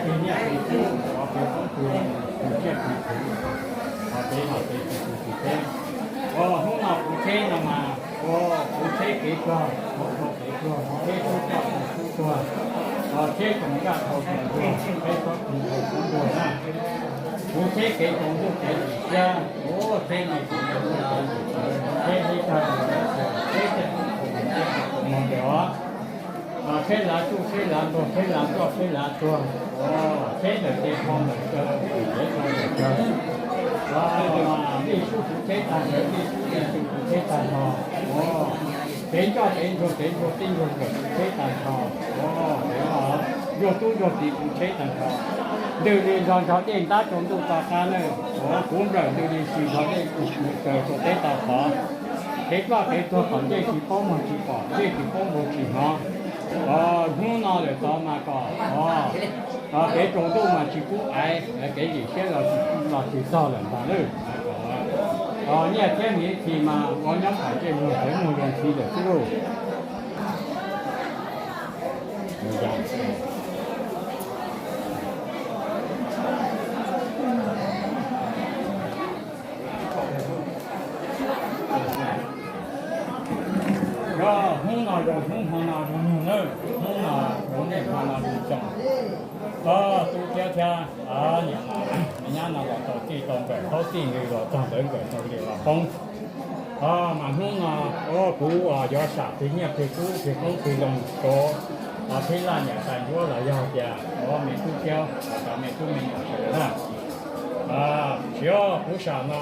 Tus nyiaj tus kub, tus poob tus, tus tsiaj tus txhu, tus teb los teb tus tub tus teb. Hnub no kuv tsheb no mas, kuv tsheb kev tuag, kuv tsheb kev tuag, kuv tsheb tub coj kuv tub tuag, tsheb tsoom nkaj tau tsoom ntuag, tsheb tsob tsoom ntuag tsob ntuag na. Kuv tsheb kev tsaus ntuj kev tsis siab, kuv tsheb me tsis tsaus ntuj kev tsis siab, tsheb hleb tag tsheb tsis tsheb tsis tsheb tsis tsheb tsis tsheb tsis tsheb tsheb lav tsuj tsheb lav ntuag tsheb lav tsuj tsheb lav tuag, tsheb ntawm tes ho ntawm taw, tsheb ho ntawm taw, vij sub kuv tsheb tag ntawd, vij sub vij sub kuv tsheb tag nrho, kev ncoj kev ntsuag kev ntsuag tij ntsuag nkawm kuv tsheb tag nrho, ntsuag tub ntsuag txiv kuv tsheb tag nrho. Ntws li nrog nrog dej ntab rau ntuj to qab na, kuv nplawm ntws li tsis nrog dej mus taws rau teb tau qhov, kev ploj kev tuag kom ntsej tsis paub muag tsis pom, ntsej tsis paub nkaus tsis hnov. Hnub no lawm tod mas kom kev tsaus ntuj mas tsis kub aiv, kev lim siab los tsis txog lawm ntag lauj. Nyiaj thiab miv txhis mas ua nyob phom ntsej muag sawv muag zoo ntxiv lawm xwb lauj. Yog hnub no zoo hnub hmo no zoo nyoog nawb, hnub no zoo nej hmo no zoo xyoo. Tub thiab thiab niam no, nyab no los tau txij tau nkawm, thaub txij nws los txog ntawd nkawm tau li los poob. Mas hnub no kuv yuav sam tig nyiaj tig kub tig qoob tig loo rau phib laj niam tais ncuab los yog tias me tub thiab cov me tub me nyuam sawv daws na. Tsis, kuv sam no,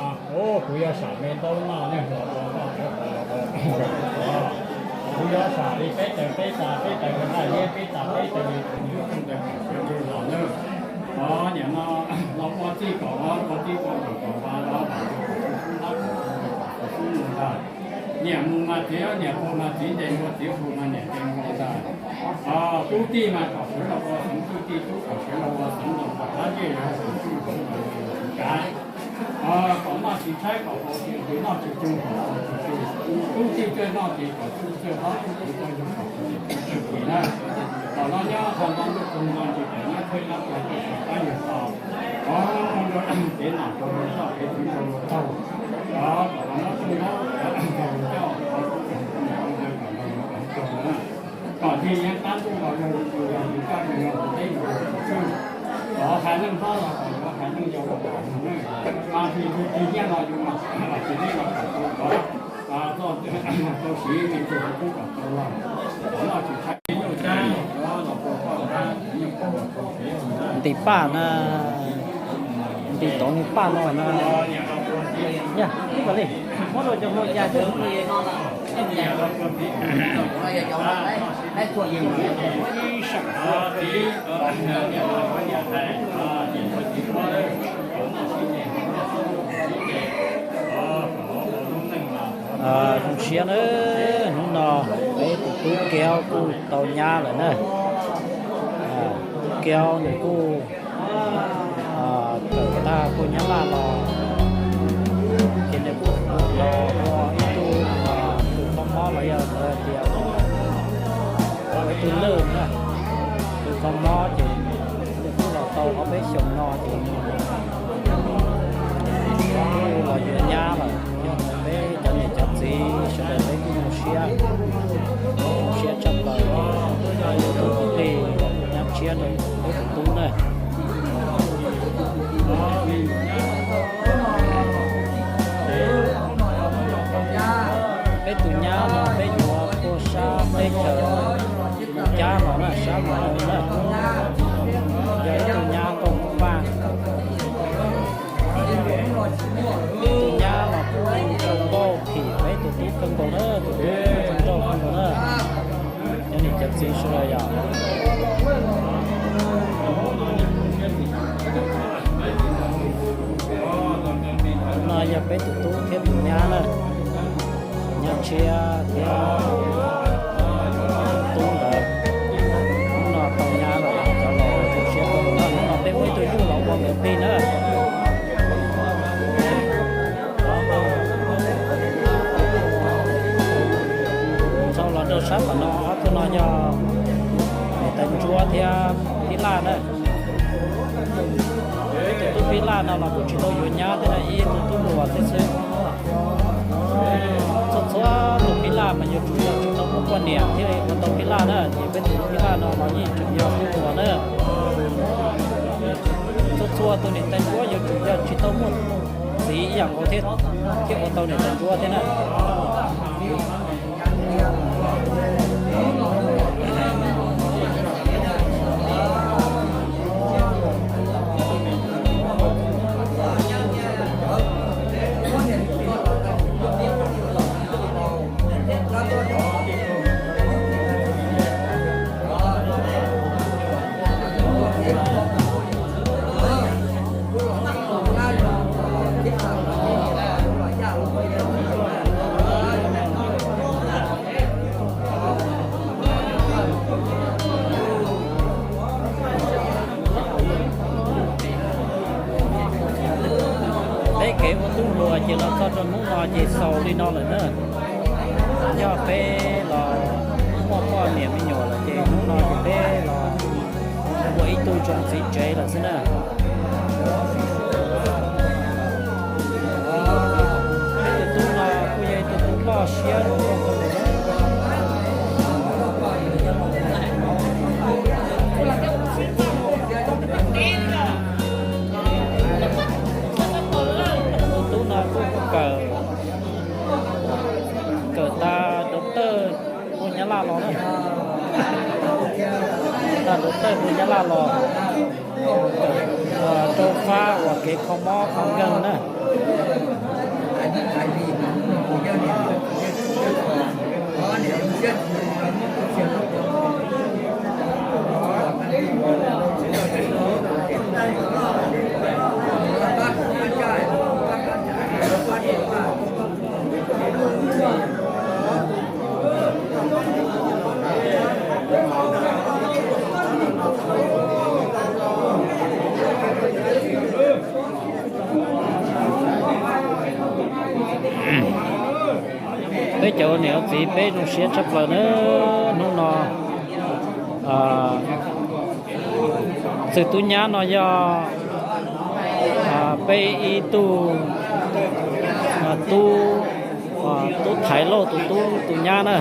kuv yuav sam me ntaub noj nej hlawv ua noj hlawv ua, kuv yuav sam li peb taws peb tas peb taws nqaij liab peb tas peb taws li tus nyuj rooj taws kom sawv ntsug los nawb. Niam no los ua txij kom ua, ua txij ua nkawm kom ua, los vam tus kom tus xub hlab kom tus kom tus xub mus ntag. Niam mus mas txiv, niam pw mas txiv nce nkaus, txiv pw mas niam nce nkaus ntag. Tub tij mas kom sawv los ua xeev txuj tij, tub kom sawv los ua xeev los kom qab ntsej los ua xeev txuj tij los ua xeev kav. Kom noj tsis tshaib kom haus tsis nqhis, noj tsis tsoo kom haus tsis tsoo. Tub tij txawj noj ces kom tub txawj hlob, tub tij txawj zoo kom tub tij txawj kis na. Kom no nyob qhov no ntuj txog nto ntsis kom nyob thawj nyob qhov txawj kom qab yug to. Kom mus rau kev nom rau luag txoj kev txwv rau luag taug. Kom los nyob txog nto kom luag coj kom luag kom luag tau na. Kom tig yeeb qab ntuj los yog yus yug yog yus coj yus yog tus teb yus yog tus tswj. Kom haiv neeg hlob los kom yus haiv neeg yau los kom yus ne. Mas tig tig tig nyiaj los yus mas tig nyiaj los kom tau kov, tau siv me ntsis tub kom tau los, kom noj tsis tshaib nyuj tshaib los ua poj nrab nyuj poj los tau siv. Ntim paj na, ntim tod nws paj no na. Yog, ib kom li, muab rau cov hluas cas xwb. Zoo siab na, hnub no peb tus tub Kiaub kuj tau nyab lawm na. Tub Kiaub nws kuj tawm tag kuj nyab laj los, ces nws kuj los ua ib tug, tus kho mob los yog lawv tias ua ib tug lwj na, tus kho mob ces nws kuj los tau ob peb xyoos no ces kuj los yuav nyab lawm. Yog peb cov niam cov txiv sawv daws peb kuj zoo siab, zoo siab tshaj plaws, tus tub lig nyab tshiab rau peb tus tub na. Peb tus nyab no peb yuav tuaj sab teb chaws Moos Cab no na, sab Moos Moos na. Yog ib tug nyab nkauj Hmoob Vaj. Tus nyab no kuj zoo nkauj phim peb tus tub kawg nkaus na, tus tub zoo nkauj kawg nkaus na. Cov niam cov txiv sawv daws yom. No yog peb tus tub thiab tus nyab na, nyab tshiab thiab tus tub ntawd, hnub no tau nyab lawm. laj no los kuj tsis tau yuav nyab thiab na, ib tug tub hluas thiab xwb. Txhua txhua tus phij laj mas yuav tsum yog tsis tau muaj poj niam thiaj ua tau phij laj na, ces peb tus phij laj no los yeej tseem yog tub hluas na. Txhua txhua tus niam tais ntsuab yuav tsum yog tsis tau muaj txiv ib yam nkaus thiab, thiaj ua tau niam tais ntsuab thiab na. Peb kev ua tub hluas ces los txog rau hnub no ces xaus li no lawm na. Yog peb los muaj poj niam me nyuam lawm ces hnub no ces peb los ua ib tug zoo txiv tsev lawm xwb na. Peb tus tub no kuj yog ib tug tub loj siab zoo nkauj kawg nkaus. Tus tub no kuj kawm, kawm tas doctor puag Nyab Laj los na. Tas doctor puag Nyab Laj los, uas rau fab uas kev kho mob kho nkeeg na. Peb cov ua niam ua txiv peb zoo siab tshaj plaws na. Hnub no, txwm tub nyab no yog peb ib tug tub, tub Thaiv Lauj tus tub tus nyab na.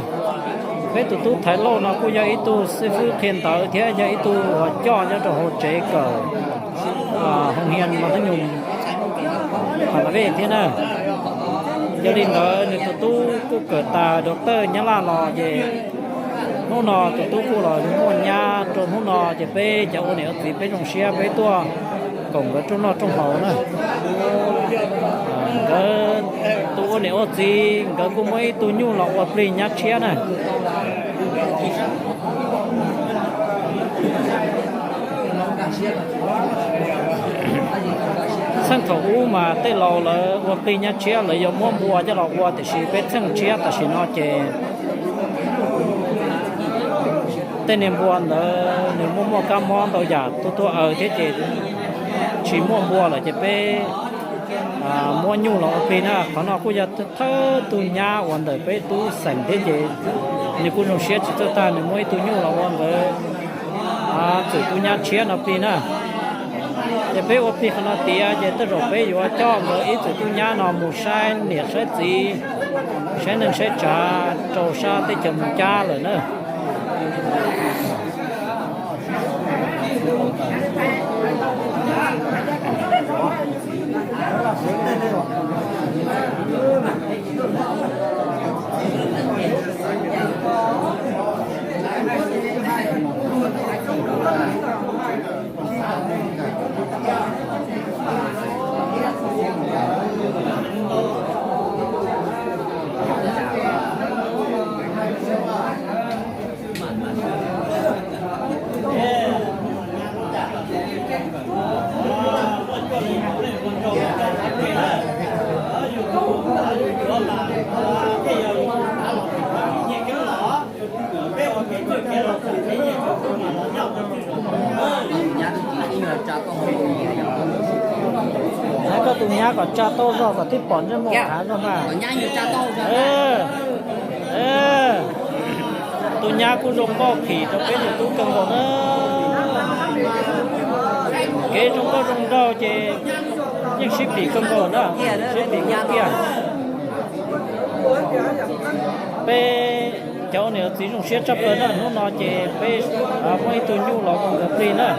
Peb tus tub Thaiv Lauj no kuj yog ib tug xib fwb qhia ntawv thiab yog ib tug uas coj nyob rau hauv tsev kawm hoo hias mos thab nyum Pha La Vej thiab na. Yog li ntawd nws tus tub kuj kawm tas doctor Nyab Laj los ces hnub no tus tub kuj los muaj nyab rau hnub no ces peb cov ua niam ua txiv peb zoo siab peb tuaj koom nkawd rooj noj rooj haus na. Nkawd tus ua niam ua txiv nkawd kuj muab ib tug nyuj los ua plig nyab tshiab na. Txheej thaum ub mas tej laus lawv ua plig nyab tshiab lawv yuav muab npua coj los ua tiam sis peb txheej tshiab tam sim no ces tej niag npua ntawd nws muaj muaj kab mob ntau yam tuaj tuaj aws thiab ces tsis muaj npua lawm ces peb muab nyuj los ua plig na. Qhov no kuj yog thawj tug nyab uas ntawm peb tub xeem thiab ces nws kuj zoo siab tsis txawj tag nws muab ib tug nyuj los ua nkawd txwm tub nyab tshiab no plig na. Ces peb ua plig qhov no tiav ces tej zaum peb yuav coj nkawd ib txwm tub nyab no mus saib niam saib txiv, saib neej saib tsav rau sab teb chaws Moos Cab lawm na. Hais koj tus nyab kom tsa tauj zog kom thiaj pom ntsej muag hav zog mas. Tus nyab kuj zoo nkauj phim rau peb tus tub kawg nkaus na. Kev zoo nkauj zoo nraug ces yeej sib pim kawg nkaus na, sib pim kawg kiag. Peb cov niam txiv zoo siab tshaj plaws na, hnub no ces peb muaj ib tug nyuj los ua nkawd plig na.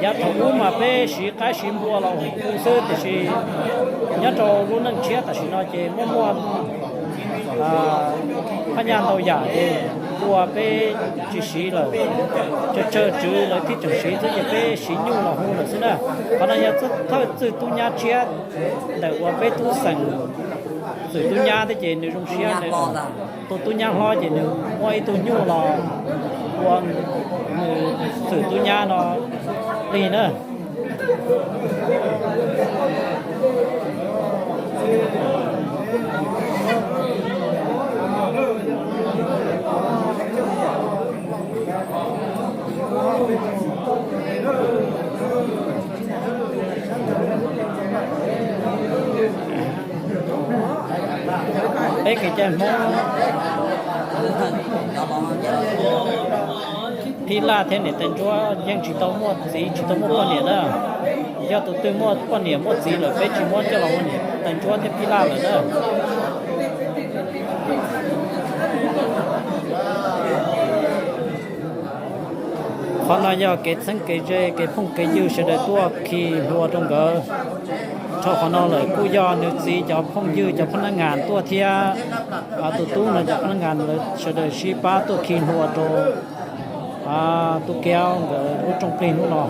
Yav thaum ub mas peb siv qaib siv npua los hu xwb, tiam sis nyob rau lub neej tshiab tam sim no ces muaj muaj phab nyaj ntau yam ces ua peb tsis siv lawm. Tsawg tsawg tswv lawv thiaj tseem siv xwb, ces peb siv nyuj los hu lawm xwb na. Qhov no yog thawj txwj tub nyab tshiab ntawm uas peb tub xeem Txwm Tub Nyab thiab ces nws zoo siab, nws tus tub nyab hlob ces nws muaj ib tug nyuj los ua nws Txwm Tub Nyab no plig na. Peb kev cai Hmoob, Phij Laj thiab niam tais Ntsuab yeej tsis tau muaj txiv tsis tau muaj poj niam na. Yog tus twg muaj poj niam muaj txiv lawm peb tsis muab coj los ua niam tais Ntsuab thiab Phij Laj lawm na. Qhov no yog kev txheeb kev ze kev phooj kev ywg sawv daws tuaj khi hlua rau nkawd. Dhau qhov no lawm kuj yog nws txiv cov phooj ywg cov phab nab ngas tuaj thiab tus tub no cov phab nab ngas lawv sawv daws sib pab tuaj khi hlua rau Tub Kiab nkawd lub rooj plig hnub no.